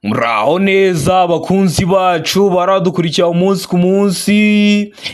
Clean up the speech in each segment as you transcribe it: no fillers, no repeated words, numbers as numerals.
Muraho neza bakunzi bacu baradukurikira umunsi ku munsi.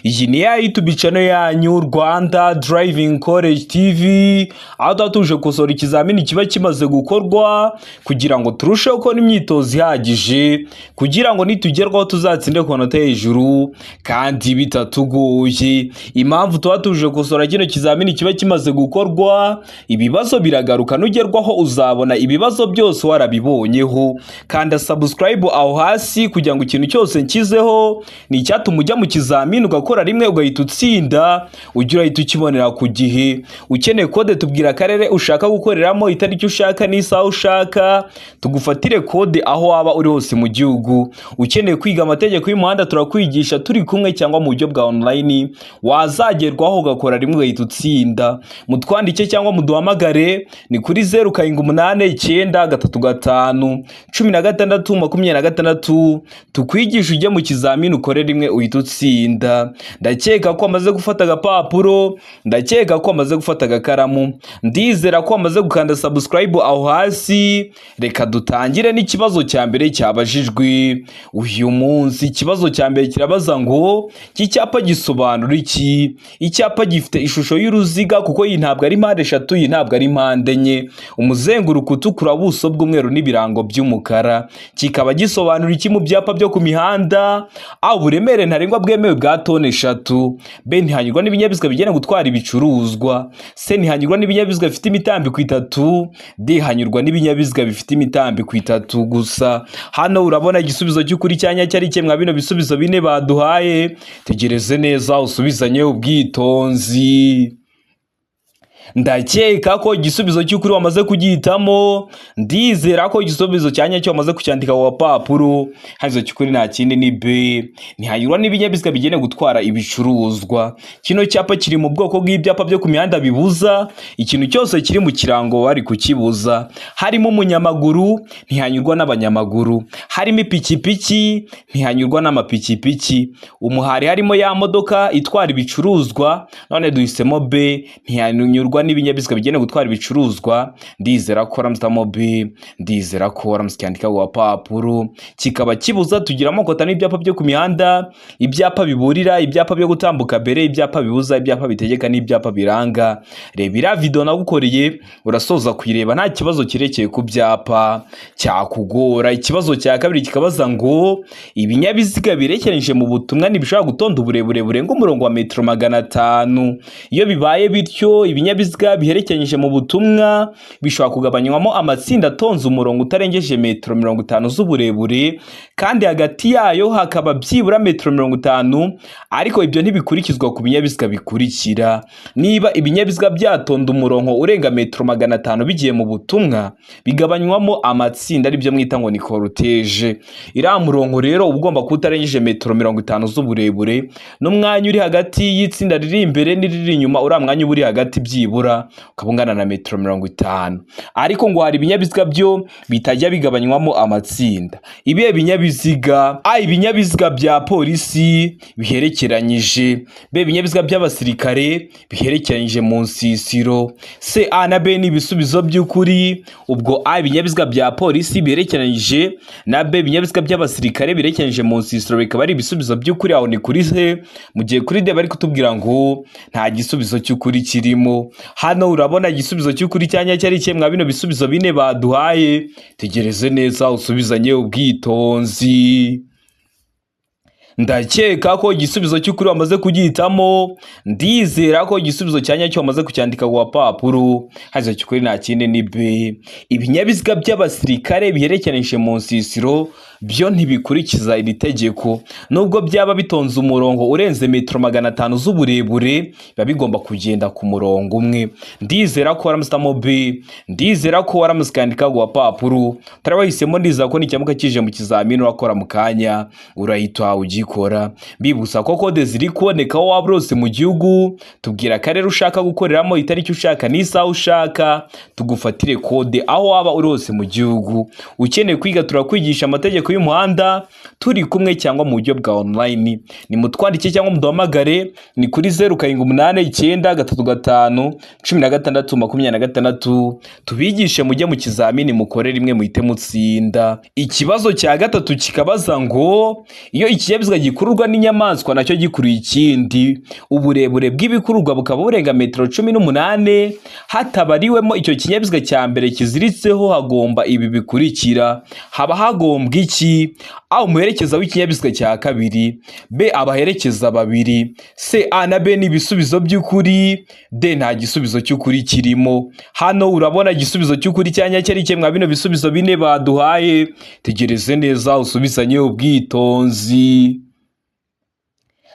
Iyi ni ya YouTube channel yanyu, Rwanda Driving College TV, aho tuba tuje gukosora ikizamini kiba kimaze gukorwa kugira ngo turusheho kubona imyitozo ihagije, kugira ngo nitugerwaho tuzatsinde ku manota hejuru kandi bitatugoye. Impamvu tuba tuje gukosora kino kizamini kiba kimaze gukorwa, ibibazo biragaruka. Nugerwaho uzabona ibibazo byose warabibonyeho. Kanda subscribe aho hasi kugira ngo ikintu cyose nshyizeho ni icyatuma ujya mu kizamini ugakora rimwe ugahita utsinda, ujye urahita ukibonera ku gihe. Ukeneye kode, tubwira akarere ushaka gukoreramo, itariki ushaka n'isaha ushaka, tugufatire kode aho waba uri hose mu gihugu. Ukeneye kwiga amategeko y'umuhanda, turakwigisha turi kumwe cyangwa mu buryo bwa online, wazagerwaho ugakora rimwe ugahita utsinda. Mutwandike cyangwa muduhamagare, ni kuri 0789351626, tukwigisha ujye mu kizamini ukore rimwe uhita utsinda. Ndakeka ko wamaze gufata agapapuro, ndakeka ko wamaze gufata agakaramu, ndizera ko wamaze gukanda subscribe aho hasi. Reka dutangire n'ikibazo cya mbere cyabajijwe uyu munsi. Ikibazo cya mbere kirabaza ngo: iki cyapa gisobanura iki? Icyapa gifite ishusho y'uruziga, kuko iyi ntabwo ari mpande eshatu, iyi ntabwo ari mpande enye, umuzenguruko utukura, ubuso bw'umweru n'ibirango by'umukara, kikaba gisobanura iki mu byapa byo ku mihanda? A, uburemere ntarengwa bwemewe bwa toni 3. B, ntihanyurwa n'ibinyabiziga bigenewe gutwara ibicuruzwa. C, ntihanyurwa n'ibinyabiziga bifite imitambiko itatu. D, hanyurwa n'ibinyabiziga bifite imitambiko itatu gusa. Hano urabona igisubizo cy'ukuri cya nyacyo ari kimwe bino bisubizo bine baduhaye. Tegereze neza usubizanye ubwitonzi. Ndakeka ko igisubizo cy'ukuri wamaze kugihitamo, ndizera ko igisubizo cya nyacyo wamaze kucyandika ku gapapuro. Hano cy'ukuri nta kindi, ni B, ntihanyurwa n'ibinyabiziga bigenewe gutwara ibicuruzwa. Kino cyapa kiri mu bwoko bw'ibyapa byo ku mihanda bibuza. Ikintu cyose kiri mu kirango bari kukibuza. Harimo umunyamaguru, ntihanyurwa n'abanyamaguru. Harimo ipikipiki, ntihanyurwa n'amapikipiki. Umuhari harimo ya modoka itwara ibicuruzwa. None duhisemo B, ntihanyurwa n'ibinyabiziga bigenewe gutwara ibicuruzwa. Ndizera ko waramutse B, ndizera ko waramutse cyandika ku gapapuro. Kikaba kibuza. Tugira amoko atanu y'ibyapa byo ku mihanda: ibyapa biburira, ibyapa byo gutambuka mbere, ibyapa bibuza, ibyapa bitegeka n'ibyapa biranga. Reba iriya video nagukoreye, urasoza kuyireba nta kibazo cyerekeye ku byapa cyakugora. Ikibazo cya kabiri kikabaza ngo: ibinyabiziga birekeranyije mu butumwa ntibishobora gutonda uburebure burenga umurongo wa metero 500. Iyo bibaye bityo, ibinyabiziga biherekeranyije mu butumwa bishobora kugabanywamo amatsinda atonze umurongo utarengeje metero 50 z'uburebure, kandi hagati yayo hakaba byibura metero 50. Ariko ibyo ntibikurikizwa ku binyabiziga bikurikira. Niba ibinyabiziga byatonda umurongo urenga metero 500 bigiye mu butumwa, bigabanywamo amatsinda, aribyo mwita ngo ni cortège. Iriya murongo rero uba ugomba kuba utarengeje metero 50 z'uburebure, n'umwanya uri hagati y'itsinda riri imbere n'iriri inyuma, uriya mwanya uba uri hagati byibura ukaba ungana na metero 50. Ariko ngo hari ibinyabiziga byo bitajya bigabanywamo amatsinda. Ibihe binyabiziga? A, ibinyabiziga bya polisi biherekeranyije. B, ibinyabiziga by'abasirikare biherekeranyije mu nsisiro. C, A na B ni ibisubizo by'ukuri. Ubwo A, ibinyabiziga bya polisi biherekeranyije, na B, ibinyabiziga by'abasirikare biherekeranyije mu nsisiro, bikaba ari ibisubizo by'ukuri. Aho ni kuri C, mu gihe kuri D bari kutubwira ngo nta gisubizo cy'ukuri kirimo. Hano urabona igisubizo cy'ukuri cya nyacyo ari kimwe bino bisubizo bine baduhaye. Tegereze neza usubizanye ubwitonzi. Ndakeka ko igisubizo cy'ukuri wamaze kugihitamo, ndizera ko igisubizo cya nyacyo wamaze kucyandika ku gapapuro. Hano cy'ukuri nta kindi, ni B, ibinyabiziga by'abasirikare biherekeranyije mu nsisiro byo ntibikurikiza iri tegeko. Nubwo byaba bitonze umurongo urenze metero 500 z'uburebure, biba bigomba kugenda ku murongo umwe. Ndizera ko waramusitamo B, ndizera ko waramutse ukandika ku gapapuro. Utari wahisemo, ndizera ko nicyamuka kije mu kizamini urakora mu kanya urahita ugikora. Mbibutsa ko kode ziri kuboneka aho waba uri hose mu gihugu. Tubwira akarere ushaka gukoreramo, itariki ushaka n'isaha ushaka, tugufatire kode aho waba uri hose mu gihugu. Ukeneye kwiga, turakwigisha amategeko. y'umuhanda turi kumwe cyangwa mu buryo bwa online. Nimutwandike cyangwa muduhamagare, ni kuri 0789351626, tubigishe mujye mu kizamini mukore rimwe muhite mutsinda. Ikibazo cya gatatu kikabaza ngo iyo ikinyabiziga gikururwa n'inyamaswa nacyo gikuruye ikindi, uburebure bw'ibikururwa bukaba burenga metero 18 hatabariwemo icyo kinyabiziga cya mbere kiziritseho, hagomba ibi bikurikira. Haba hagombwa iki? A, umuherekeza w'ikinyabiziga cya kabiri; B, abaherekeza babiri; C, A na B ni ibisubizo by'ukuri; D, nta gisubizo cy'ukuri kirimo. Hano urabona igisubizo cy'ukuri cya nyacyo ari kimwe bino bisubizo bine baduhaye. Tegereze neza usubizanye ubwitonzi.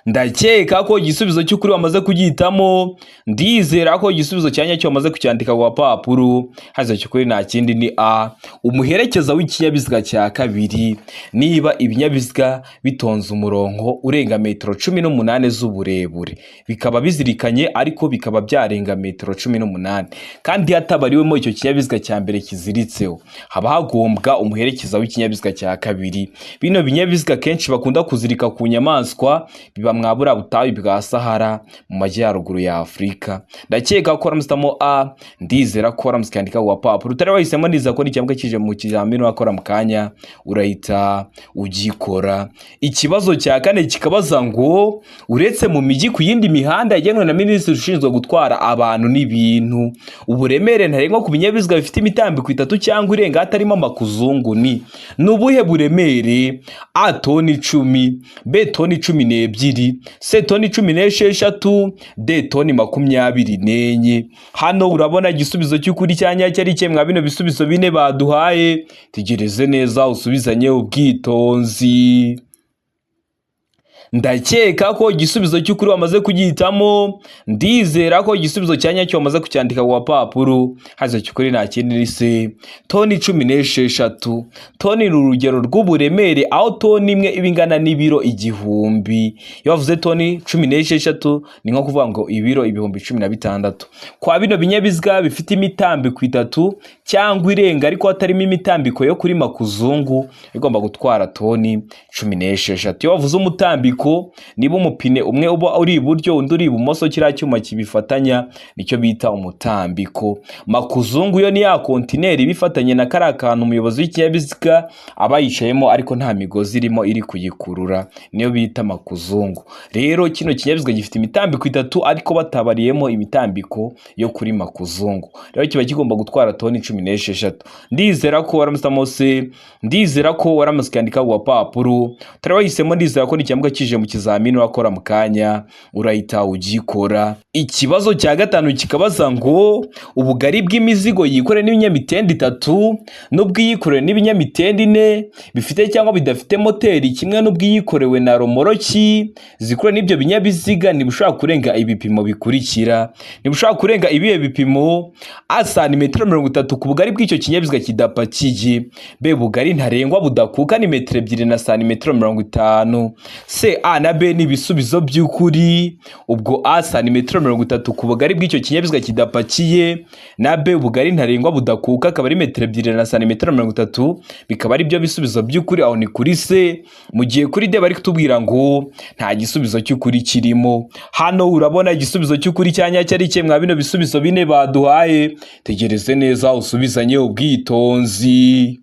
Ndakeka ko igisubizo cy'ukuri wamaze kugihitamo. Ndizera ko igisubizo cya nyacyo wamaze kucyandika ku gapapuro. Haza cy'ukuri nta kindi, ni A, umuherekeza w'ikinyabiziga cya kabiri. Niba ibinyabiziga bitonze umurongo urenga metero 18 z'uburebure, bikaba bizirikanye ariko bikaba byarenga metero 18, kandi hatabariwemo icyo kinyabiziga cya mbere kiziritseho, haba hagombwa umuherekeza w'ikinyabiziga cya kabiri. Bino binyabiziga kenshi bakunda kuzirika ku nyamaswa biba mwa buriya butayu bwa Sahara mu majyaruguru ya Afurika. Ndakeka ko waramusitamo A. Ndizera ko waramutse ukandika ku gapapuro. Utari wahisemo, ndizera ko n'icyambwa kije mu kizamini wakora mu kanya urahita ugikora. Ikibazo cya kane kikabaza ngo uretse mu mijyi, ku yindi mihanda yagenwe na minisitiri ushinzwe gutwara abantu n'ibintu, uburemere ntarengwa ku binyabiziga bifite imitambiko itatu cyangwa irenga hatarimo amakuzungu ni ubuhe buremere? A, toni 10; B, toni 12; C, toni 16; D, toni 24. Hano urabona igisubizo cy'ukuri cya nyacyo ari kimwe bino bisubizo bine baduhaye. Tegereze neza usubizanye ubwitonzi. Ndakeka ko igisubizo cy'ukuri wamaze kugihitamo. Ndizera ko igisubizo cya nyacyo wamaze kucyandika ku gapapuro. Haza cy'ukuri nta kindi, ni C, toni 16. Toni ni urugero rw'uburemere, aho toni imwe iba ingana n'ibiro 1000. Iyo bavuze toni 16 ni nko kuvuga ngo ibiro 16,000. Kwa bino binyabiziga bifite imitambiko itatu cyangwa irenga ariko hatarimo imitambiko yo kuri makuzungu, igomba gutwara toni 16. Iyo bavuze umutambiko, niba umupine umwe uba uri iburyo undi uri ibumoso, kiriya cyuma kibifatanya nicyo bita umutambiko. Makuzungu yo ni ya kontineri iba ifatanye na kariya kantu umuyobozi w'ikinyabiziga aba yicayemo ariko nta migozi irimo iri kuyikurura, niyo bita makuzungu. Rero kino kinyabiziga gifite imitambiko itatu ariko batabariyemo imitambiko yo kuri makuzungu, rero kiba kigomba gutwara toni 16. Ndizera ko waramutse se, ndizera ko waramutse ukandika ku gapapuro. Utari wahisemo, ndizera ko n'icyambwa kije mu kizamini wakora mu kanya urahita ugikora. Ikibazo cya gatanu kikabaza ngo ubugari bw'imizigo yikorewe n'ibinyamitende itatu n'ubwiyikorewe n'ibinyamitende ine bifite cyangwa bidafite moteri, kimwe n'ubwiyikorewe na romoroki zikuruwe n'ibyo binyabiziga, ntibushobora kurenga ibipimo bikurikira. Ntibushobora kurenga ibihe bipimo? A, santimetero 30 ku bugari bw'icyo kinyabiziga kidapakiye; B, bugari ntarengwa budakuka ni metero 2 na santimetero 50; C, A na B ni ibisubizo by'ukuri. Ubwo A, santimetero 30 ku bugari bw'icyo kinyabiziga kidapakiye, na B, ubugari ntarengwa budakuka akaba ari metero 2 na santimetero 30, bikaba ari byo bisubizo by'ukuri. Aho ni kuri C. Mu gihe kuri D bari kutubwira ngo nta gisubizo cy'ukuri kirimo. Hano urabona igisubizo cy'ukuri cya nyacyo ari kimwe bino bisubizo bine baduhaye. Tegereze neza usubizanye ubwitonzi.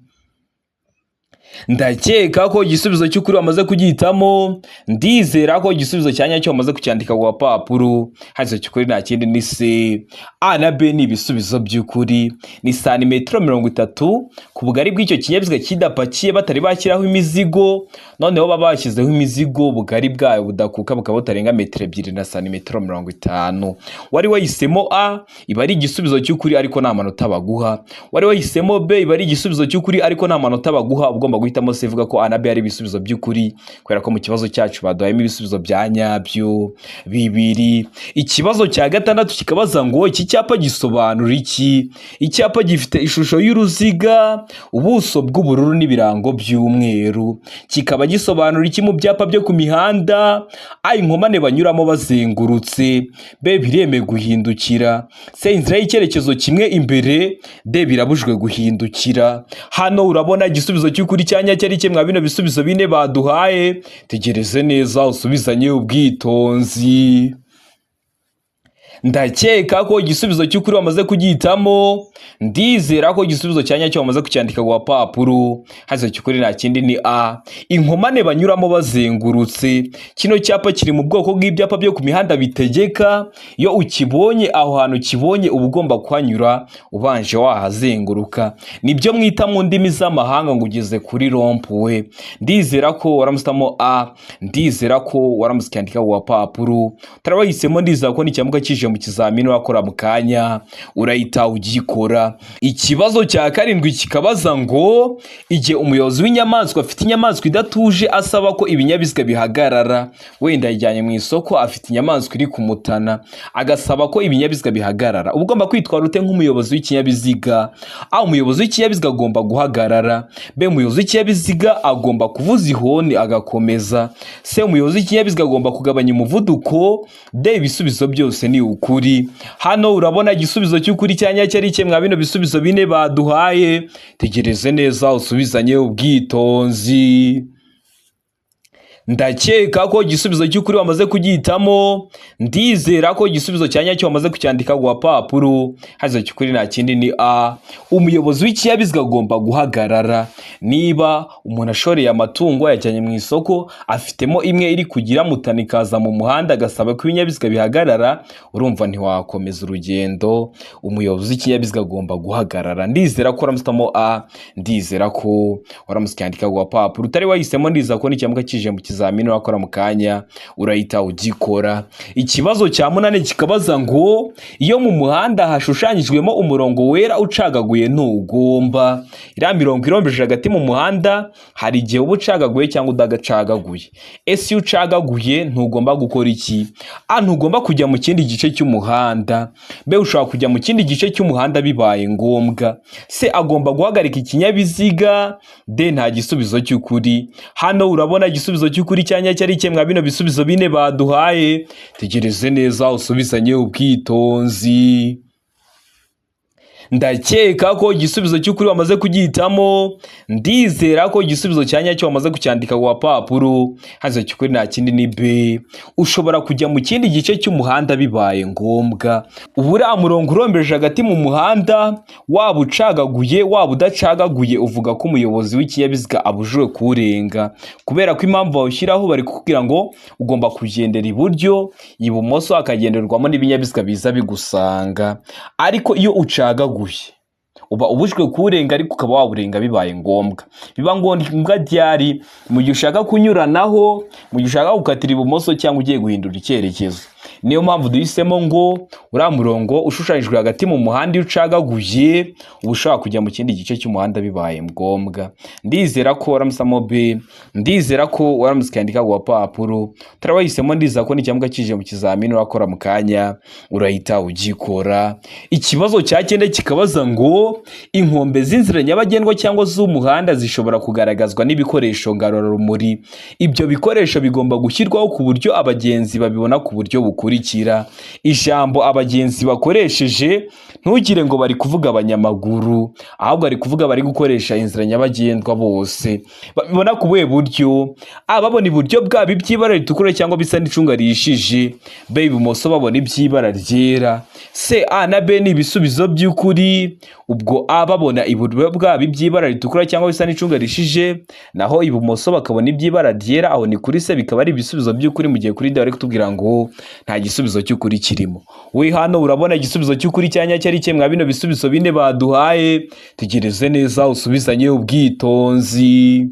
Ndakeka ko igisubizo cy'ukuri wamaze kugihitamo. Ndizera ko igisubizo cya nyacyo wamaze kucyandika ku gapapuro. Haza cy'ukuri nta kindi, ni C. A na B ni ibisubizo by'ukuri. Ni santimetero 30 ku bugari bw'icyo kinyabiziga kidapakiye batari bashyiraho imizigo. Noneho baba bashyizeho imizigo, ubugari bwayo budakuka bukaba butarenga metero 2 na santimetero 50. Wari wahisemo A, iba ari igisubizo cy'ukuri ariko nta manota baguha. Wari wahisemo B, iba ari igisubizo cy'ukuri ariko nta manota baguha. Ugomba guhitamo C, ivuga ko A na B ari ibisubizo by'ukuri, kubera ko mu kibazo cyacu baduhayemo ibisubizo bya nyabyo bibiri. Ikibazo cya gatandatu kikabaza ngo iki cyapa gisobanura iki? Icyapa gifite ishusho y'uruziga, ubuso bw'ubururu n'ibirango by'umweru, kikaba gisobanura iki mu byapa byo ku mihanda? A, inkomane banyuramo bazengurutse; B, biremewe guhindukira; C, inzira y'icyerekezo kimwe imbere; D, birabujijwe guhindukira. Hano urabona igisubizo cy'ukuri cya cya nyacyo ari kimwe bino bisubizo bine baduhaye? Tegereze neza usubizanye ubwitonzi. Ndakeka ko igisubizo cy'ukuri wamaze kugihitamo. Ndizera ko igisubizo cya nyacyo wamaze kucyandika ku gapapuro. Hasi cy'ukuri nta kindi, ni A, inkomane banyuramo bazengurutse. Kino cyapa kiri mu bwoko bw'ibyapa byo ku mihanda bitegeka. Iyo ukibonye, aho hantu ukibonye uba ugomba kuhanyura ubanje wahazenguruka. Nibyo mwita mu ndimi z'amahanga ngo ugeze kuri rond-point. Ndizera ko waramusitamo A, ndizera ko waramutse ucyandika ku gapapuro. Utarabahisemo, ndizera ko nicyamuka kije mu kizamini wakora mu kanya urahita ugikora. Ikibazo cya karindwi kikabaza ngo: igihe umuyobozi w'inyamaswa afite inyamaswa idatuje asaba ko ibinyabiziga bihagarara, wenda yajyanye mu isoko, afite inyamaswa iri kumutana, agasaba ko ibinyabiziga bihagarara, uba ugomba kwitwara ute nk'umuyobozi w'ikinyabiziga? A, umuyobozi w'ikinyabiziga agomba guhagarara. B, umuyobozi w'ikinyabiziga agomba kuvuza ihoni agakomeza. C, umuyobozi w'ikinyabiziga agomba kugabanya umuvuduko. D, ibisubizo byose ni ukuri. Hano urabona igisubizo cy'ukuri cya nyacyo ari mwa bino bisubizo bine baduhaye? Tegereze neza usubizanye ubwitonzi. Ndakeka ko igisubizo cy'ukuri wamaze kugihitamo. Ndizera ko igisubizo cya nyacyo wamaze kucyandika ku gapapuro. Hasi cy'ukuri nta kindi, ni A, umuyobozi w'ikinyabiziga agomba guhagarara. Niba umuntu ashoreye amatungo yajyanye mu isoko, afitemo imwe iri kugira mutana ikaza mu muhanda agasaba ko ibinyabiziga bihagarara, urumva ntiwakomeza urugendo. Umuyobozi w'ikinyabiziga agomba guhagarara. Ndizera ko waramusitamo A, ndizera ko waramutse ucyandika ku gapapuro. Utari wahisemo, ndizera ko nicyamuka kije mu kizamini wakora mu kanya urahita ugikora. Ikibazo cya munani kikabaza ngo: iyo mu muhanda hashushanyijwemo umurongo wera ucagaguye, ntugomba. Iriya mirongo irombeje hagati mu muhanda, hari igihe uba ucagaguye cyangwa udacagaguye. Ese iyo ucagaguye ntugomba gukora iki? A, ntugomba kujya mu kindi gice cy'umuhanda. B, ushobora kujya mu kindi gice cy'umuhanda bibaye ngombwa. C, agomba guhagarika ikinyabiziga. D, nta gisubizo cy'ukuri. Hano urabona igisubizo cy'ukuri cya nyacyo ari mwa bino bisubizo bine baduhaye? Tegereze neza usubizanye ubwitonzi. Ndakeka ko igisubizo cy'ukuri wamaze kugihitamo. Ndizera ko igisubizo cya nyacyo wamaze kucyandika ku gapapuro. Hasi cy'ukuri nta kindi, ni B, ushobora kujya mu kindi gice cy'umuhanda bibaye ngombwa. Ubu uriya murongo urombeje hagati mu muhanda, waba ucagaguye waba udacagaguye, uvuga ko umuyobozi w'ikinyabiziga abujijwe kuwurenga, kubera ko impamvu bawushyiraho bari kukubwira ngo ugomba kugendera iburyo, ibumoso hakagenderwamo n'ibinyabiziga biza bigusanga. Ariko iyo ucagaguye uba ubujijwe kuwurenga, ariko ukaba wawurenga bibaye ngombwa. Biba ngombwa ryari? Mu gihe ushaka kunyuranaho, mu gihe ushaka gukatira ibumoso cyangwa ugiye guhindura icyerekezo. Niyo mpamvu duhisemo ngo uriya murongo ushushanyijwe hagati mu muhanda, iyo ucagaguye uba ushobora kujya mu kindi gice cy'umuhanda bibaye ngombwa. Ndizera ko waramusamo B, ndizera ko waramutse ukandika ku gapapuro. Turabahisemo, ndizera ko nicyamuka kije mu kizamini urakora mu kanya urahita ugikora. Ikibazo cya cyenda kikabaza ngo: inkombe z'inzira nyabagendwa cyangwa z'umuhanda zishobora kugaragazwa n'ibikoresho ngarurarumuri. Ibyo bikoresho bigomba gushyirwaho ku buryo abagenzi babibona ku buryo bukurikira. Ijambo abagenzi bakoresheje, ntugire ngo bari kuvuga abanyamaguru, ahubwo bari kuvuga bari gukoresha inzira nyabagendwa bose. Babibona ku buhe buryo? A, babona iburyo bwabo iby'ibara ritukura cyangwa bisa n'icunga rihishije. B, ibumoso babona iby'ibara ryera. C, A na B ni ibisubizo by'ukuri. Ubwo A, babona iburyo bwabo iby'ibara ritukura cyangwa bisa n'icunga rihishije, naho ibumoso bakabona iby'ibara ryera, aho ni kuri C, bikaba ari ibisubizo by'ukuri, mu gihe kuri D bari kutubwira ngo nta gisubizo cy'ukuri kirimo. We hano urabona igisubizo cy'ukuri cya nyacyo ari mwa bino bisubizo bine baduhaye? Tegereze neza usubizanye ubwitonzi.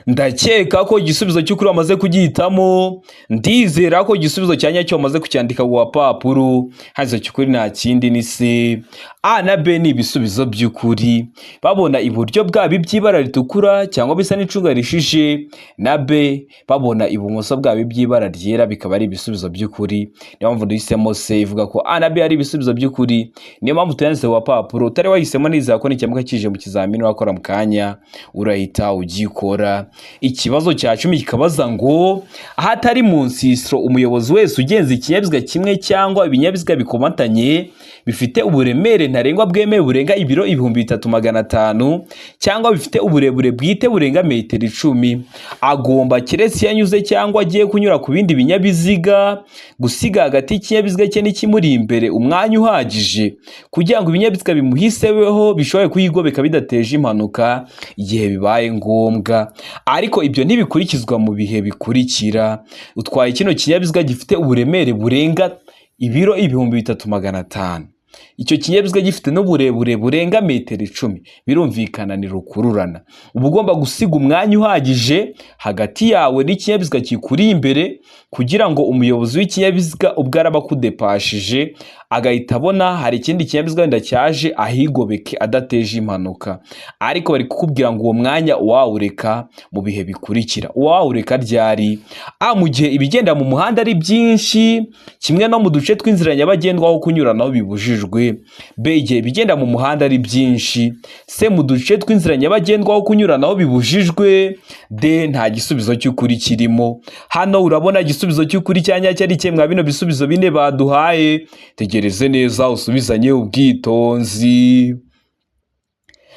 Ndakeka ko igisubizo cy'ukuri wamaze kugihitamo. Ndizera ko igisubizo cya nyacyo wamaze kucyandika ku gapapuro. Hasi cy'ukuri nta kindi, ni C. A na B ni ibisubizo by'ukuri. Babona iburyo bwabo iby'ibara ritukura cyangwa bisa n'icunga rishije, na B babona ibumoso bwabo iby'ibara ryera, bikaba ari ibisubizo by'ukuri. Niyo mpamvu duhisemo C ivuga ko A na B ari ibisubizo by'ukuri. Niyo mpamvu tuyanditse ku gapapuro. Utari wahisemo, nizera ko nicyamuka kije mu kizamini wakora mu kanya urahita ugikora. Ikibazo cya 10 kikabaza ngo: ahatari mu nsisiro, umuyobozi wese ugenza ikinyabiziga kimwe cyangwa ibinyabiziga bikomatanye Bifite uburemere ntarengwa bwemewe burenga ibiro 3500 cyangwa bifite uburebure bwite burenga metero 10, agomba, keretse iyo anyuze cyangwa agiye kunyura ku bindi binyabiziga, gusiga hagati y'ikinyabiziga cye n'ikimuri imbere umwanya uhagije kugira ngo ibinyabiziga bimuhiseho bishobore kuyigobeka bidateje impanuka igihe bibaye ngombwa. Ariko ibyo ntibikurikizwa mu bihe bikurikira: utwaye kino kinyabiziga gifite uburemere burenga ibiro 3500, icyo kinyabiziga gifite n'uburebure burenga metero 10, birumvikana ni rukururana. Uba ugomba gusiga umwanya uhagije hagati yawe n'ikinyabiziga kikuri imbere, kugira ngo umuyobozi w'ikinyabiziga ubwo araba akudepashije agahita abona hari ikindi kinyabiziga wenda cyaje, ahigobeke adateje impanuka. Ariko bari kukubwira ngo uwo mwanya wawureka mu bihe bikurikira. Wawureka ryari? A, mu gihe ibigenda mu muhanda ari byinshi, kimwe no mu duce tw'inzira nyabagendwa aho kunyuranaho bibujijwe. B, igihe ibigenda mu muhanda ari byinshi. C, mu duce tw'inzira nyabagendwa aho kunyuranaho bibujijwe. D, nta gisubizo cy'ukuri kirimo. Hano urabona igisubizo cy'ukuri cya nyacyo ari kimwe bino bisubizo bine baduhaye. Tegereze neza usubizanye ubwitonzi.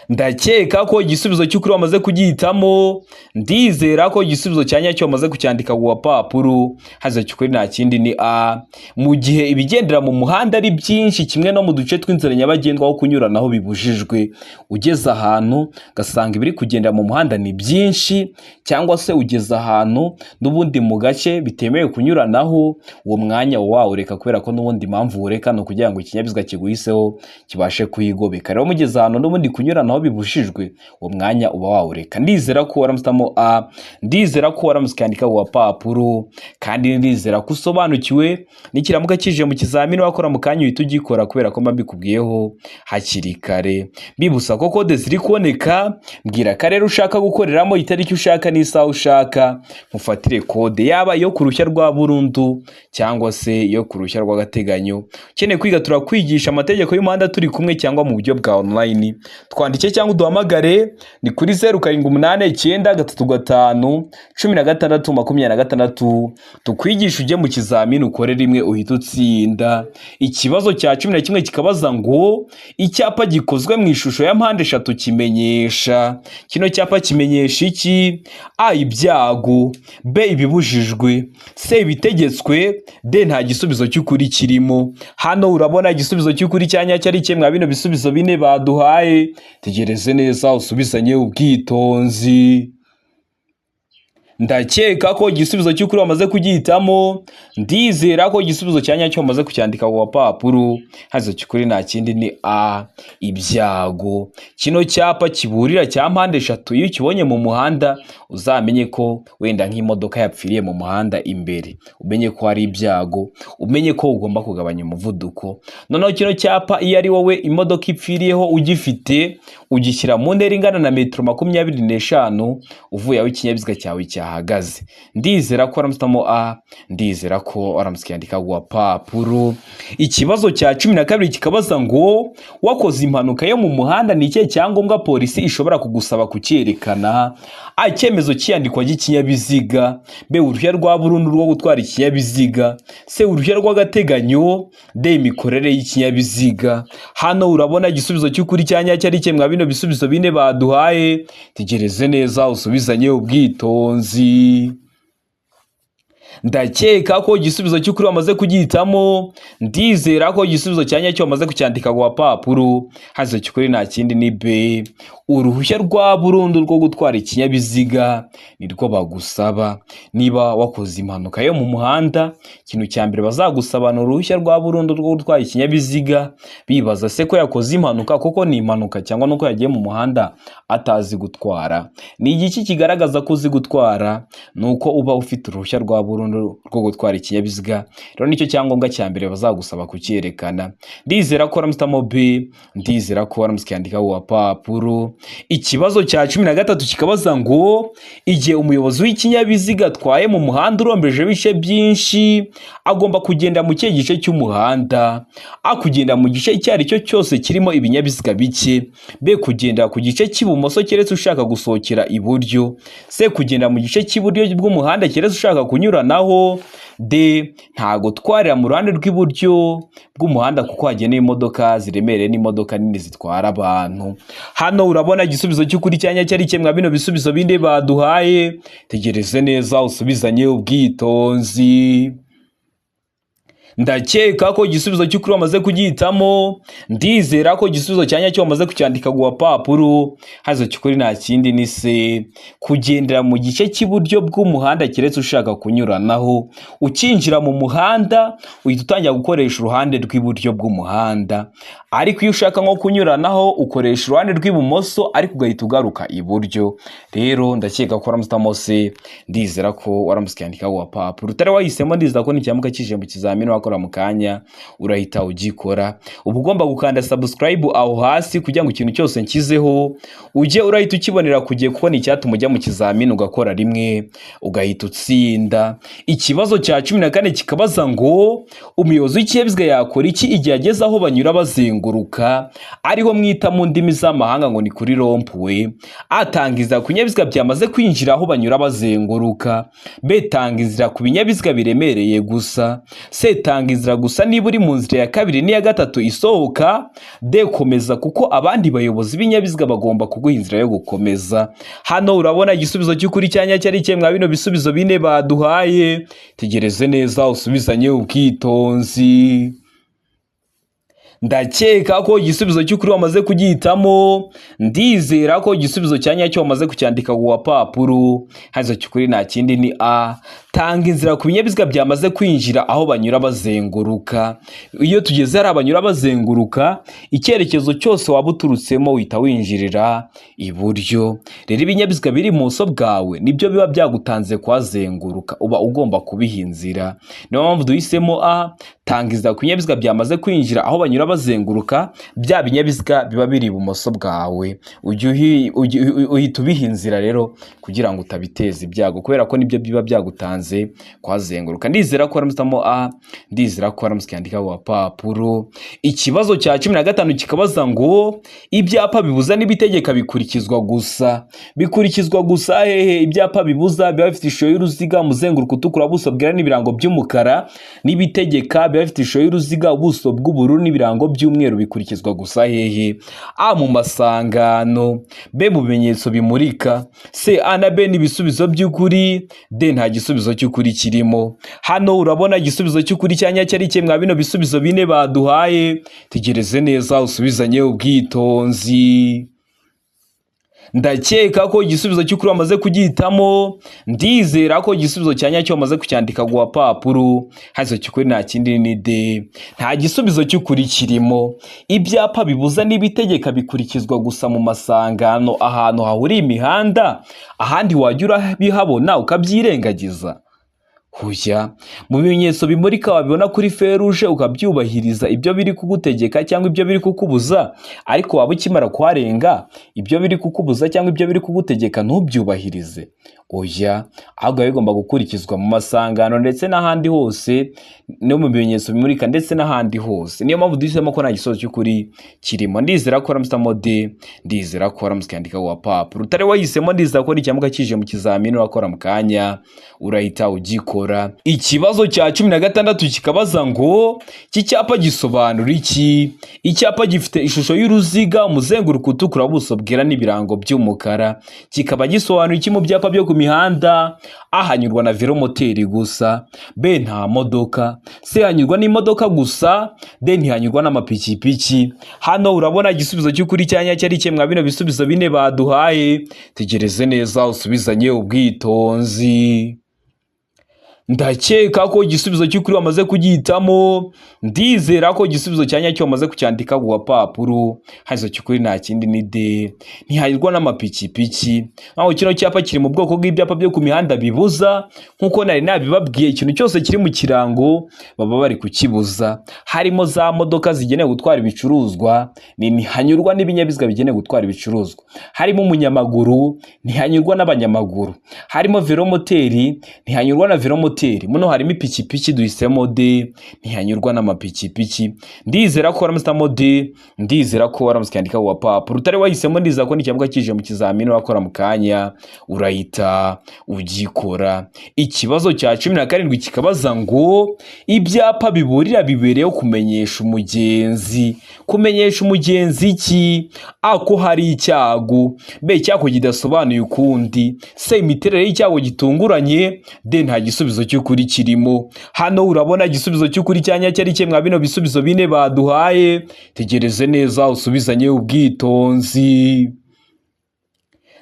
Ndakeka ko igisubizo cy'ukuri wamaze kugihitamo. Ndizera ko igisubizo cya nyacyo wamaze kucyandika ku gapapuro. Haza cy'ukuri nta kindi ni A, mu gihe ibigendera mu muhanda ari byinshi, kimwe no mu duce tw'inzira nyabagendwa aho kunyuranaho bibujijwe. Ugeze ahantu ugasanga ibiri kugenda mu muhanda ni byinshi, cyangwa se ugeze ahantu n'ubundi mu gace bitemewe kunyuranaho, uwo mwanya wawureka, kubera ko n'ubundi impamvu wureka ni ukugira ngo ikinyabiziga kiguhiseho kibashe kuyigobeka. Rero mugeze ahantu n'ubundi kunyuranaho bibujijwe, uwo mwanya uba wawureka. Ndizera ko waramutse A, ndizera ko waramutse ukandika ku gapapuro, kandi ndizera ko usobanukiwe. Nikiramuka kije mu kizamini wakora mu kanya uhita ugikora, kubera ko mba mbikubwiyeho hakiri kare. Mbibutsa ko kode ziri kuboneka. Mbwira akarere ushaka gukoreramo, itariki ushaka n'isaha ushaka, mufatire kode, yaba iyo ku ruhushya rwa burundu cyangwa se iyo ku ruhushya rw'agateganyo. Ukeneye kwiga, turakwigisha amategeko y'umuhanda turi kumwe cyangwa mu buryo bwa online. Twandike cyangwa uduhamagare, ni kuri 0789351626, tukwigisha ujye mu kizamini ukore rimwe uhita utsinda. Ikibazo cya 11 kikabaza ngo: icyapa gikozwe mu ishusho ya mpande eshatu kimenyesha. Kino cyapa kimenyesha iki? A, ibyago. B, ibibujijwe. C, ibitegetswe. D, nta gisubizo cy'ukuri kirimo. Hano urabona igisubizo cy'ukuri cya nyacyo ari kimwe bino bisubizo bine baduhaye. Tegereze neza usubizanye ubwitonzi. Ndakeka ko igisubizo cy'ukuri wamaze kugihitamo. Ndizera ko igisubizo cya nyacyo wamaze kucyandika ku gapapuro. Hazo cy'ukuri nta kindi ni A, ibyago. Kino cyapa kiburira cya mpande eshatu, iyo ukibonye mu muhanda uzamenye ko wenda nk'imodoka yapfiriye mu muhanda imbere, umenye ko hari ibyago, umenye ko ugomba kugabanya umuvuduko. Noneho kino cyapa, iyo ari wowe imodoka ipfiriyeho ugifite, ugishyira mu ntera ingana na metero 25 uvuye aho ikinyabiziga cyawe cyahagaze. Ndizera ko waramutse A, ndizera ko waramutse ukiyandika ku gapapuro. Ikibazo cya 12 kikabaza ngo: wakoze impanuka yo mu muhanda, ni ikihe cyangombwa polisi ishobora kugusaba kucyerekana? A, icyemezo cy'iyandikwa ry'ikinyabiziga. B, uruhushya rwa burundu rwo gutwara ikinyabiziga. C, uruhushya rw'agateganyo. D, imikorere y'ikinyabiziga. Hano urabona igisubizo cy'ukuri cya nyacyo ari kimwe bino bisubizo bine baduhaye. Tegereze neza usubizanye ubwitonzi. Ndakeka ko igisubizo cy'ukuri wamaze kugihitamo. Ndizera ko igisubizo cya nyacyo wamaze kucyandika ku gapapuro. Hazo cy'ukuri nta kindi ni B, uruhushya rwa burundu rwo gutwara ikinyabiziga nirwo bagusaba. Niba wakoze impanuka yo mu muhanda, ikintu cya mbere bazagusaba ni uruhushya rwa burundu rwo gutwara ikinyabiziga. Bibaza se ko yakoze impanuka kuko ni impanuka, cyangwa nuko yagiye mu muhanda atazi gutwara? Ni igiki kigaragaza ko uzi gutwara? Ni uko uba ufite uruhushya rwa burundu rwo gutwara ikinyabiziga. Rero nicyo cyangombwa cya mbere bazagusaba kucyerekana. Ndizera ko waramutse B, ndizera ko waramutse ukiyandika ku gapapuro. Ikibazo cya 13 kikabaza ngo: igihe umuyobozi w'ikinyabiziga atwaye mu muhanda urombeje ibice byinshi, agomba kugenda mu kihe gice cy'umuhanda? A, kugenda mu gice icyo ari cyo cyose kirimo ibinyabiziga bike. B, kugenda ku gice cy'ibumoso keretse ushaka gusohokera iburyo. C, kugenda mu gice cy'iburyo bw'umuhanda keretse ushaka kunyuranaho. kunyuranaho, D nta gutwarira mu ruhande rw'iburyo bw'umuhanda kuko hagenewe imodoka ziremereye n'imodoka nini zitwara abantu. Hano urabona igisubizo cy'ukuri cyanya cyari kimwe bino bisubizo bindi baduhaye. Tegereze neza usubizanye ubwitonzi. Ndakeka ko igisubizo cy'ukuri wamaze kugihitamo. Ndizera ko igisubizo cya nyacyo wamaze kucyandika ku gapapuro. Hazo cy'ukuri nta kindi ni C, kugendera mu gice cy'iburyo bw'umuhanda keretse ushaka kunyuranaho. Ukinjira mu muhanda uhita utangira gukoresha uruhande rw'iburyo bw'umuhanda, ariko iyo ushaka nko kunyuranaho ukoresha uruhande rw'ibumoso ariko ugahita ugaruka iburyo. Rero ndakeka ko waramutse C, ndizera ko waramutse ukiyandika ku gapapuro. Utari wahisemo, ndizera ko nicyamuka kije mu kizamini wakora mu kanya urahita ugikora. Uba ugomba gukanda subscribe aho hasi kugira ngo ikintu cyose nshyizeho ujye urahita ukibonera ku gihe, kuko ni icyatuma ujya mu kizamini ugakora rimwe ugahita utsinda. Ikibazo cya 14 kikabaza ngo umuyobozi w'ikinyabiziga yakora iki igihe ageze aho banyura bazenguruka, ariho mwita mu ndimi z'amahanga ngo ni kuri rond-point? A tanga inzira ku binyabiziga byamaze kwinjira aho banyura bazenguruka, B tanga inzira ku binyabiziga biremereye gusa, C tanga inzira gusa niba uri mu nzira ya kabiri n'iya gatatu isohoka, D komeza kuko abandi bayobozi b'ibinyabiziga bagomba kuguha inzira yo gukomeza. Hano urabona igisubizo cy'ukuri cyanya cyari kimwe mwa bino bisubizo bine baduhaye. Tegereze neza usubizanye ubwitonzi. Ndakeka ko igisubizo cy'ukuri wamaze kugihitamo. Ndizera ko igisubizo cya nyacyo wamaze kucyandika ku gapapuro. Hazo cy'ukuri nta kindi ni A, tanga inzira ku binyabiziga byamaze kwinjira aho banyura bazenguruka. Iyo tugeze hari abanyura bazenguruka, icyerekezo cyose waba uturutsemo uhita winjirira iburyo. Rero ibinyabiziga biri ibumoso bwawe nibyo biba byagutanze kuhazenguruka, uba ugomba kubiha inzira. Niyo mpamvu duhisemo A, tanga inzira ku binyabiziga byamaze kwinjira aho banyura bazenguruka. Bya binyabiziga biba biri ibumoso bwawe uhita ubiha inzira rero kugira ngo utabiteza ibyago, kubera ko nibyo biba byagutanze kuhazenguruka. Ndizera ko waramusitamo A, ndizera ko waramutse ukandika ku gapapuro. Ikibazo cya 15 kikabaza ngo ibyapa bibuza n'ibitegeka bikurikizwa gusa, bikurikizwa gusa hehe? Ibyapa bibuza biba bifite ishusho y'uruziga, umuzenguruko utukura, ubuso bwera n'ibirango by'umukara, n'ibitegeka biba bifite ishusho y'uruziga, ubuso bw'ubururu n'ibirango by'umweru, bikurikizwa gusa hehe? A mu masangano, B mu bimenyetso bimurika, C A na B ni ibisubizo by'ukuri, D nta gisubizo cy'ukuri kirimo. Hano urabona igisubizo cy'ukuri cya nyacyo ari kimwe mwa bino bisubizo bine baduhaye. Tegereze neza usubizanye ubwitonzi. Ndakeka ko igisubizo cy'ukuri wamaze kugihitamo. Ndizera ko igisubizo cya nyacyo wamaze kucyandika ku gapapuro. Hazo cy'ukuri nta kindi ni D, nta gisubizo cy'ukuri kirimo. Ibyapa bibuza n'ibitegeka bikurikizwa gusa mu masangano, ahantu hahuriye imihanda. Ahandi wajya urabihabona ukabyirengagiza? Huya, mu bimenyetso bimurika wabibona kuri feruje ukabyubahiriza, ibyo biri kugutegeka cyangwa ibyo biri kukubuza, ariko waba ukimara kuharenga ibyo biri kukubuza cyangwa ibyo biri kugutegeka ntubyubahirize? Oya, ahubwo biba bigomba gukurikizwa mu masangano ndetse n'ahandi hose, no mu bimenyetso bimurika ndetse n'ahandi hose. Niyo mpamvu duhisemo ko nta gisubizo cy'ukuri kirimo. Ndizera ko waramusitamo D, ndizera ko waramutse ukandika ku gapapuro. Utari wahisemo, ndizera ko nicyamuka kije mu kizamini urakora mu kanya urahita ugikora. Ikibazo cya 16 kikabaza ngo iki cyapa gisobanura iki? Icyapa gifite ishusho y'uruziga, umuzenguruko utukura, ubuso bwera n'ibirango by'umukara, kikaba gisobanura iki mu byapa byo ku mihanda? A hanyurwa na velomoteri gusa, B nta modoka, C hanyurwa n'imodoka gusa, D ntihanyurwa n'amapikipiki. Hano urabona igisubizo cy'ukuri cya nyacyo ari kimwe mwa bino bisubizo bine baduhaye. Tegereze neza usubizanye ubwitonzi. Ndakeka ko igisubizo cy'ukuri wamaze kugihitamo. Ndizera ko igisubizo cya nyacyo wamaze kucyandika ku gapapuro. Hazo cy'ukuri nta kindi ni D, ntihanyurwa n'amapikipiki. Aho kino cyapa kiri mu bwoko bw'ibyapa byo ku mihanda bibuza, nk'uko nari nabibabwiye, ikintu cyose kiri mu kirango baba bari kukibuza. Harimo za modoka zigenewe gutwara ibicuruzwa, ni ntihanyurwa n'ibinyabiziga bigenewe gutwara ibicuruzwa. Harimo umunyamaguru, ntihanyurwa n'abanyamaguru. Harimo velomoteri, ntihanyurwa na velomoteri. Ibimoteri. Muno harimo ipikipiki, duhisemo D, ntihanyurwa n'amapikipiki. Ndizera ko waramusitamo D, ndizera ko waramutse ukandika ku gapapuro. Utari wahisemo, ndizera ko n'icyambuka kije mu kizamini wakora mu kanya urahita ugikora. Ikibazo cya 17 kikabaza ngo: ibyapa biburira bibereyeho kumenyesha umugenzi. Kumenyesha umugenzi iki? A, ko hari icyago; B, icyago kidasobanuye ukundi; C, imiterere y'icyago gitunguranye; D, nta gisubizo cy'ukuri kirimo. Hano urabona igisubizo cy'ukuri cya nyacyo ari kimwe bino bisubizo bine baduhaye. Tegereze neza usubizanye ubwitonzi.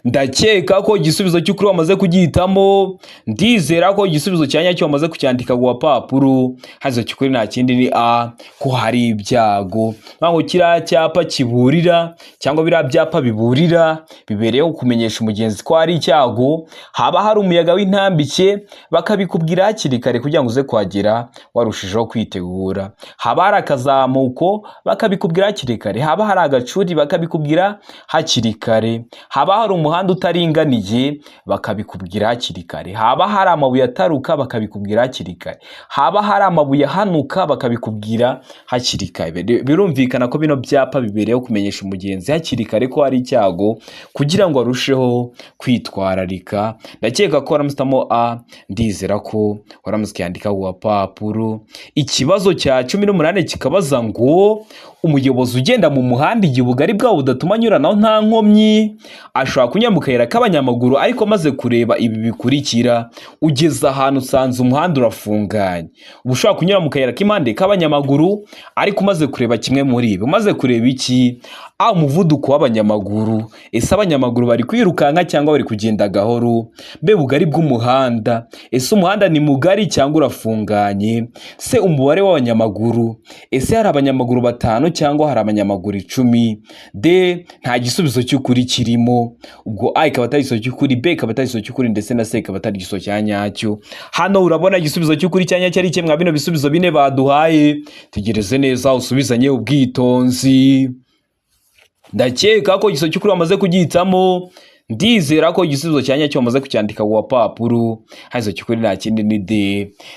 Ndakeka ko igisubizo cy'ukuri wamaze kugihitamo. Ndizera ko igisubizo cya nyacyo wamaze kucyandika ku gapapuro. Hazo cy'ukuri nta kindi, ni A, ko hari ibyago. Ntabwo kiriya cyapa kiburira cyangwa biriya byapa biburira bibereyeho kumenyesha umugenzi ko hari icyago. Haba hari umuyaga w'intambike, bakabikubwira hakiri kare kugira ngo uze kuhagera warushijeho kwitegura. Haba hari akazamuko, bakabikubwira hakiri kare. Haba hari agacuri, bakabikubwira hakiri kare. Haba hari umuhanda utaringaniye, bakabikubwira hakiri kare. Haba hari amabuye ataruka, bakabikubwira hakiri kare. Haba hari amabuye ahanuka, bakabikubwira hakiri kare. Birumvikana ko bino byapa bibereyeho kumenyesha umugenzi hakiri kare ko hari icyago kugira ngo arusheho kwitwararika. Ndakeka ko waramusitamo A, ndizera ko waramutse ukiyandika ku gapapuro. Ikibazo cya 18 kikabaza ngo: umuyobozi ugenda mu muhanda igihe ubugari bwawo budatuma anyuranaho nta nkomyi ashobora kunyura mu kayira k'abanyamaguru, ariko amaze kureba ibi bikurikira. Ugeze ahantu usanze umuhanda urafunganye, uba ushobora kunyura mu kayira k'impande k'abanyamaguru, ariko umaze kureba kimwe muri ibi. Umaze kureba iki? A, umuvuduko w'abanyamaguru, ese abanyamaguru bari kwirukanka cyangwa bari kugenda gahoro? B, bugari bw'umuhanda, ese umuhanda ni mugari cyangwa urafunganye? C, umubare w'abanyamaguru, ese hari abanyamaguru batanu cyangwa hari abanyamaguru 10? D, nta gisubizo cy'ukuri kirimo. Ubwo A ikaba atari igisubizo cy'ukuri, B ikaba atari igisubizo cy'ukuri, ndetse na C ikaba atari igisubizo cya nyacyo. Hano urabona igisubizo cy'ukuri cya nyacyo ari kimwe bino bisubizo bine baduhaye. Tegereze neza usubizanye ubwitonzi. Ndakeka ko igisubizo cy'ukuri wamaze kugihitamo. Ndizera ko igisubizo cya nyacyo wamaze kucyandika ku gapapuro. Hano cy'ukuri nta kindi, ni D,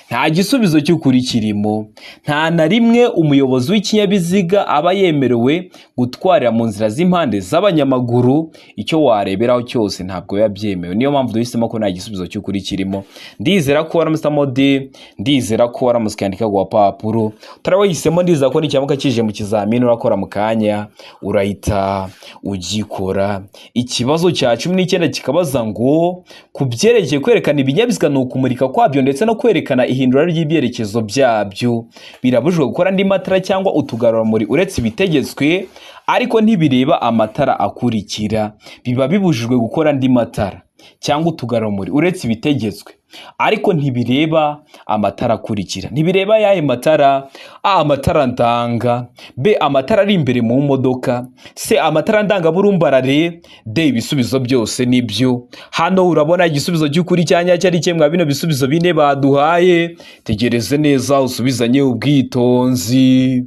nta gisubizo cy'ukuri kirimo. Nta na rimwe umuyobozi w'ikinyabiziga aba yemerewe gutwarira mu nzira z'impande z'abanyamaguru. Icyo wareberaho cyose ntabwo biba byemewe. Niyo mpamvu duhisemo ko nta gisubizo cy'ukuri kirimo. Ndizera ko waramusitamo D, ndizera ko waramutse ukandika ku gapapuro. Utarawahisemo, ndizera ko nicyamuka kije mu kizamini urakora mu kanya urahita ugikora. Ikibazo cya 19 kikabaza ngo: ku byerekeye kwerekana ibinyabiziga ni ukumurika kwabyo ndetse no kwerekana ihindura ry'ibyerekezo byabyo, birabujijwe gukora andi matara cyangwa utugarurarumuri uretse ibitegetswe, ariko ntibireba amatara akurikira. Biba bibujijwe gukora andi matara cyangwa utugarurarumuri uretse ibitegetswe, ariko ntibireba amatara akurikira. Ntibireba ayahe matara? A, amatara ndanga; B, amatara ari imbere mu modoka; C, amatara ndangaburumbarare; D, ibisubizo byose nibyo. Hano urabona igisubizo cy'ukuri cya nyacyo ari kimwe bino bisubizo bine baduhaye. Tegereze neza usubizanye ubwitonzi.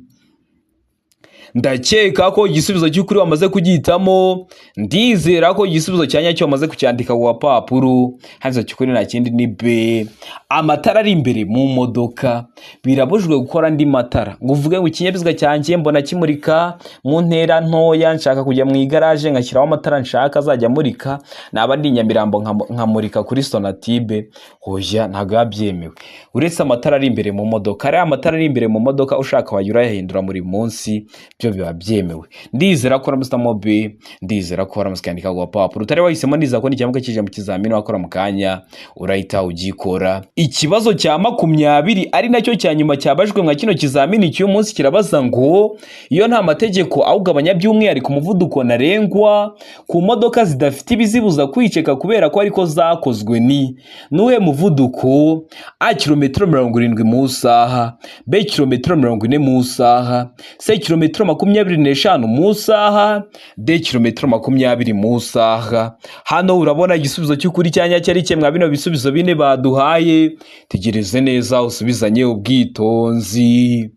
Ndakeka ko igisubizo cy'ukuri wamaze kugihitamo. Ndizera ko igisubizo cya nyacyo wamaze kucyandika ku gapapuro. Hano cy'ukuri nta kindi, ni B, amatara ari imbere mu modoka. Birabujijwe gukora andi matara ngo uvuge ngo ikinyabiziga cyanjye mbona kimurika mu ntera ntoya, nshaka kujya mu igaraje ngashyiraho amatara nshaka azajya amurika, naba ndi i Nyamirambo nkamurika kuri Sonatube. Hoya, ntabwo biba byemewe uretse amatara ari imbere mu modoka. Ariya amatara ari imbere mu modoka ushaka wajya urayahindura buri munsi, byo biba byemewe. Ndizera ko waramusitamo B, ndizera ko waramutse ukandika ku gapapuro. Utari wahisemo, ndizera ko nicyamuka kije mu kizamini wakora mu kanya urahita ugikora. Ikibazo cya 20, ari nacyo cya nyuma cyabajwe mwa kino kizamini cy'uyu munsi, kirabaza ngo: iyo nta mategeko awugabanya by'umwihariko umuvuduko ntarengwa ku modoka zidafite ibizibuza kwiceka kubera ko ariko zakozwe, ni nuhe muvuduko? A, kilometero 70 mu isaha; B, kilometero 40 mu isaha; C, kilometero 25 mu isaha; D, kilometero 20 mu isaha. Hano urabona igisubizo cy'ukuri cya nyacyo ari kimwe bino bisubizo bine baduhaye. Tegereze neza usubizanye ubwitonzi.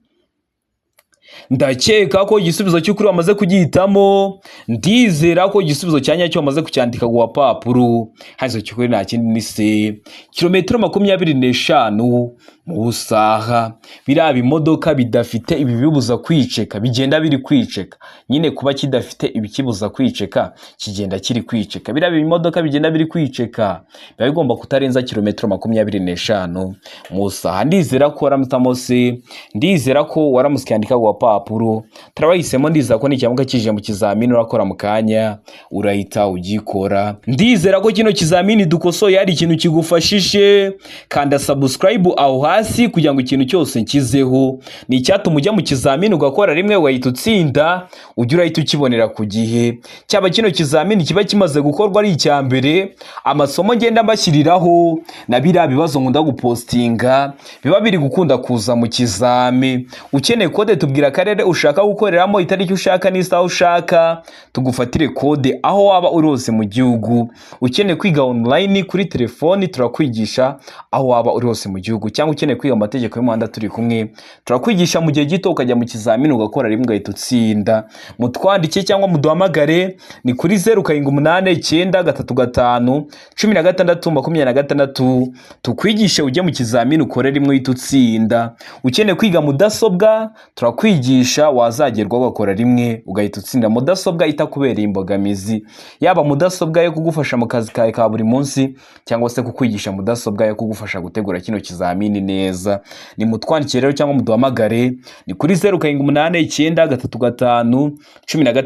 Ndakeka ko igisubizo cy'ukuri wamaze kugihitamo. Ndizera ko igisubizo cya nyacyo wamaze kucyandika ku gapapuro. Hano cy'ukuri nta kindi, ni C, kilometero 25 mu isaha. Biriya bimodoka bidafite ibibibuza kwiceka, bigenda biri kwiceka nyine. Kuba kidafite ibikibuza kwiceka, kigenda kiri kwiceka. Biriya bimodoka bigenda biri kwiceka biba bigomba kutarenza kilometero 25 mu isaha. Ndizera ko waramutamo C, ndizera ko waramutse ukandika ku gapapuro. Turabahisemo. Ndizera ko nicyamuka kije mu kizamini urakora mu kanya, urahita ugikora. Ndizera ko kino kizamini dukosoye hari ikintu kigufashije. Kanda subscribe aho hasi kugira ngo ikintu cyose nkizeho ni icyatuma ujya mu kizamini ugakora rimwe ugahita utsinda, ujye urahita ukibonera ku gihe. Cyaba kino kizamini kiba kimaze gukorwa ari icya mbere, amasomo ngenda mbashyiriraho na biriya bibazo nkunda gupostinga biba biri gukunda kuza mu kizami. Ukeneye kode, tubwira akarere ushaka gukoreramo, itariki ushaka n'isaha ushaka, tugufatire kode aho waba uri hose mu gihugu. Ukeneye kwiga online kuri telefoni, turakwigisha aho waba uri hose mu gihugu. Cyangwa ukeneye kwiga amategeko y'umuhanda turi kumwe, turakwigisha mu gihe gito, ukajya mu kizamini ugakora rimwe ugahita utsinda. Mutwandike cyangwa muduhamagare, ni kuri 0789351626, tukwigishe ujye mu kizamini ukore rimwe uhita utsinda. Ukeneye kwiga mudasobwa, turakwigisha, wazagerwaho ugakora rimwe ugahita utsinda mudasobwa itakubereye imbogamizi, yaba mudasobwa yo kugufasha mu kazi kawe ka buri munsi cyangwa se kukwigisha mudasobwa yo kugufasha gutegura kino kizamini neza. Ni mutwandikire rero cyangwa muduhamagare, ni kuri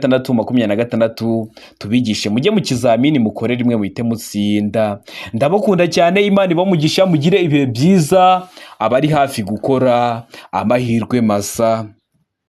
0789351626, tubigishe mujye mu kizamini mukore rimwe muhite mutsinda. Ndabakunda cyane, Imana ibamugisha, mugire ibihe byiza, abari hafi gukora amahirwe masa.